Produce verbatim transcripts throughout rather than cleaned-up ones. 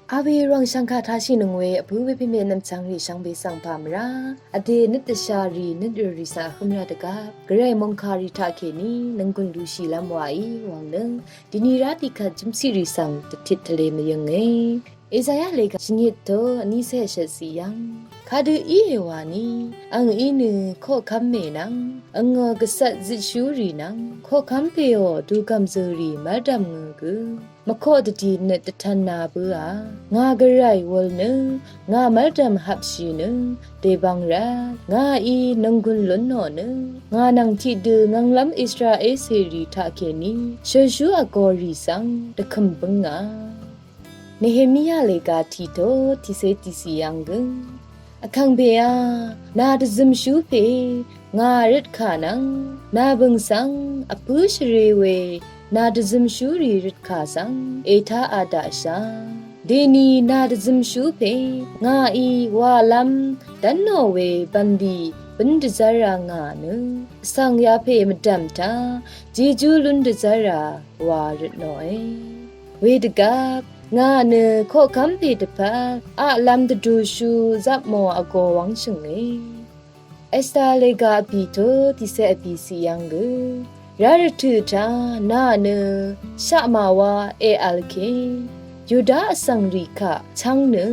Awe rwàng shvngkà tashì nøng we vpǿ we pèmè nvmchvng rì shvngbe svng pà mvrá vdè nøt dvsha rì nøt rø̀ rì svng vhø̄m rá dvgvp gvray mòngkà rì taqkèní nònggùn lushì lv́m wàí wvng nø dìni rá tiqkvt jømciq rì svng dvtit tvle mvyønge. Ezaya lèga shvngit to vní cé vshøt ciq yv́ng kadø íe wani, ang í nø koqkv́m mè nvng angò gvcvt zitshú rì nvng koqkv́m pèò dugv̀m zø̀ rì mv́rdv̀m ngø gø mvkoq dvdì nøt dvtv̄n na bǿà. Ngà gvray wul nø ngà mv́rdv̀m hapshì nø dèbvng rvt ngàí nònggùn lúnò nø ngà nvng tiqdø ngv̀nglv́m Israel cèrì taqkèní shø̀shú vgō rì svng dvkø̀m bǿngà. Nehemia lèga tito tiqcé tiqciq yv́ng gø vkàngpèá, nà dvzømshú pè ngà røtkà nvng nà bø̀ng svng vpǿ shvrē we nà dvzømshú rì røtkà svng ètá a daqshà. Dèni nà dvzømshú pè ngàí walv́m dv́nò we bv̀nlì bǿn dvzv́rā ngà nø vsvng yapè mvdv̀m taq jejú lún dvzv́rā wa røtnòe. Wedvgvp ngà nø koqkv́m pè dvpvt aqlv̄m dvdùshú zapmò vgō wv́ngshø̀nge. Esta lèga vbì to tiqcé vbì ciq yv́ng gø rá rvtø̀ taq nà nø shaqmà wa èvlke Yuda vsvng rì kaq chv́ng nø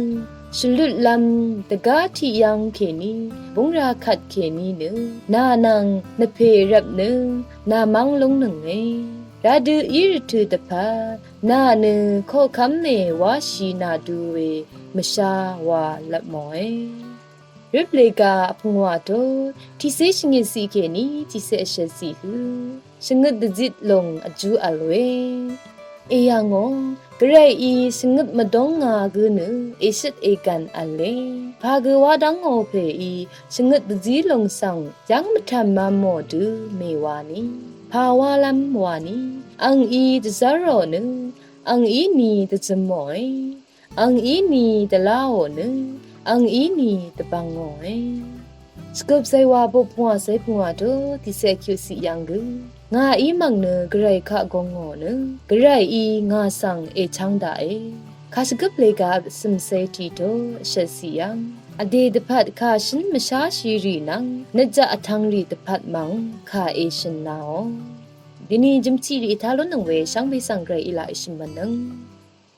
shvlutlv́m dvgá tiq yv́ng kèní búngrá kvtkèní nø nà nvng nvpè rvp nø nà mv́ng lúngnønge. Radø í rvtø̀ dvpvt nà nø koqkv́m mè wáshì nà du we mvshá wa lvpmòe. Røp lèga vpvngwà to tiqcé shvngit ciq kèní tiqcé vshøt ciq hø shvngøt dvzit lùng vjú vl we. Èyà ngò gvrayí shvngøt mvdóng ngà gø nø èshøt ègv̀n v̄le. Pà gø wá dv́ngò pèí shvngøt dvzí lùng svng yv́ng mvtv̀m mv̄mò dø mèwani. Pà wálv́m wani, ang í dvzv́rò nø ang í ni dvzømòe. Ang í ni dvláò nø ang í ni dvbvngòe. Shvgøp zaywà boq pvngwà cé pvngwà to tiqcé kyuq ciq yv́ng gø ngàí mv̀ng nø gvray kaq gōngò nø gvrayí ngà svng èchv́ng daqe. Kàshvgøp lèga vsø̀mcé tito vshøt ciq yv́ng vdè dvpvt kà shǿn mvsháshì rì nvng nøtjaq vtv̄ng rì dvpvt mv̀ng kà èshø̀n naò. Dèni jø̀mciq rì ètá lúnnøng we shvngbe svng gvray í laq èshø̀n mvnøng.